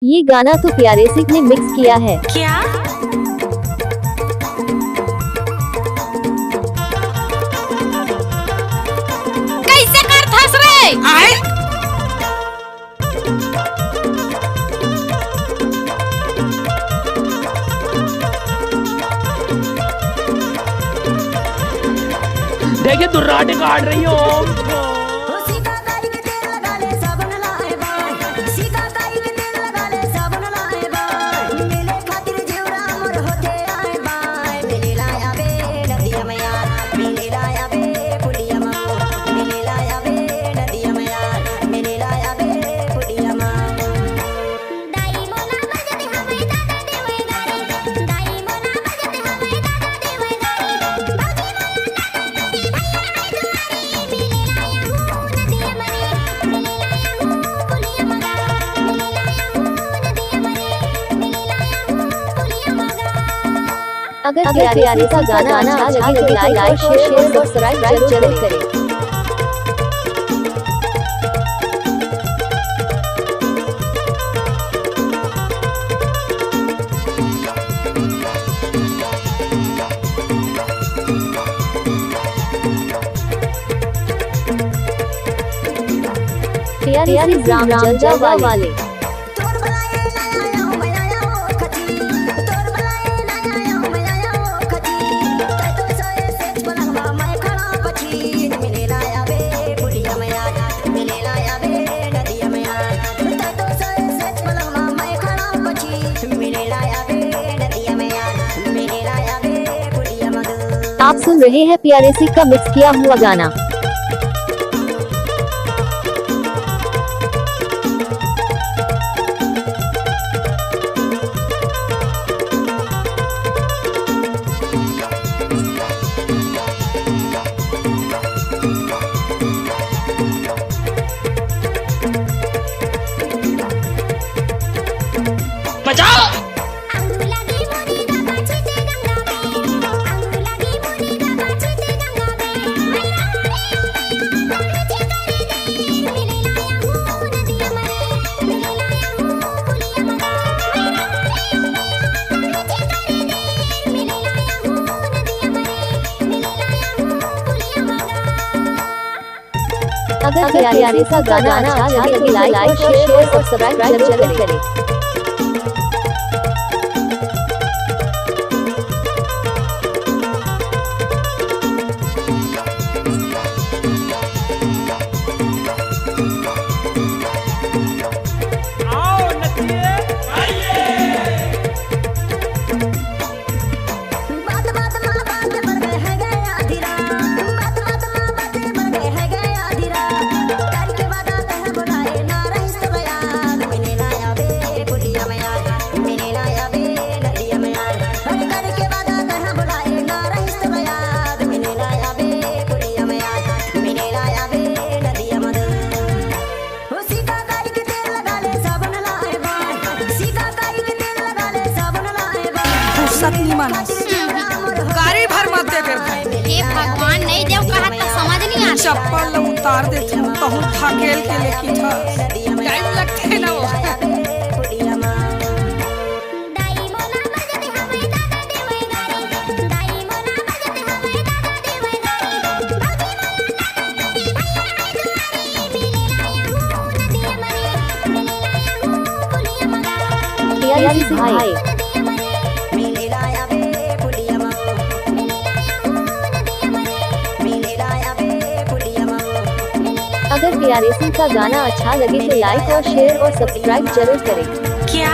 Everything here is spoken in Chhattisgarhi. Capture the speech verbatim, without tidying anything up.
ये गाना तो प्यारे सिंह ने मिक्स किया है। क्या? कैसे करथस रे? आए? देखिए, दुर्राटे काट रही हो। अगर प्यारे सा गाना अच्छा लगे तो लाइक और शेयर और सब्सक्राइब जरूर करें। प्यारे सी राम जलवा वाले। आप सुन रहे हैं प्यारे सिंह का मिक्स किया हुआ गाना। बजाओ। अगर प्यारे सा गाना अच्छा लगे तो लाइक और शेयर और सब्सक्राइब जरूर करें। फुर्सत नहीं मानस। गाड़ी भर मत दे कर भाई। हे भगवान, नहीं देव कहत त समझ नहीं आता। चप्पल ल उतार देथूं, कहूं थाकेल के लेके था। टाइम लगथे ना वो। प्यारे भाई। अगर प्यारे सिंह का गाना अच्छा लगे तो लाइक और शेयर और सब्सक्राइब जरूर करें। क्या?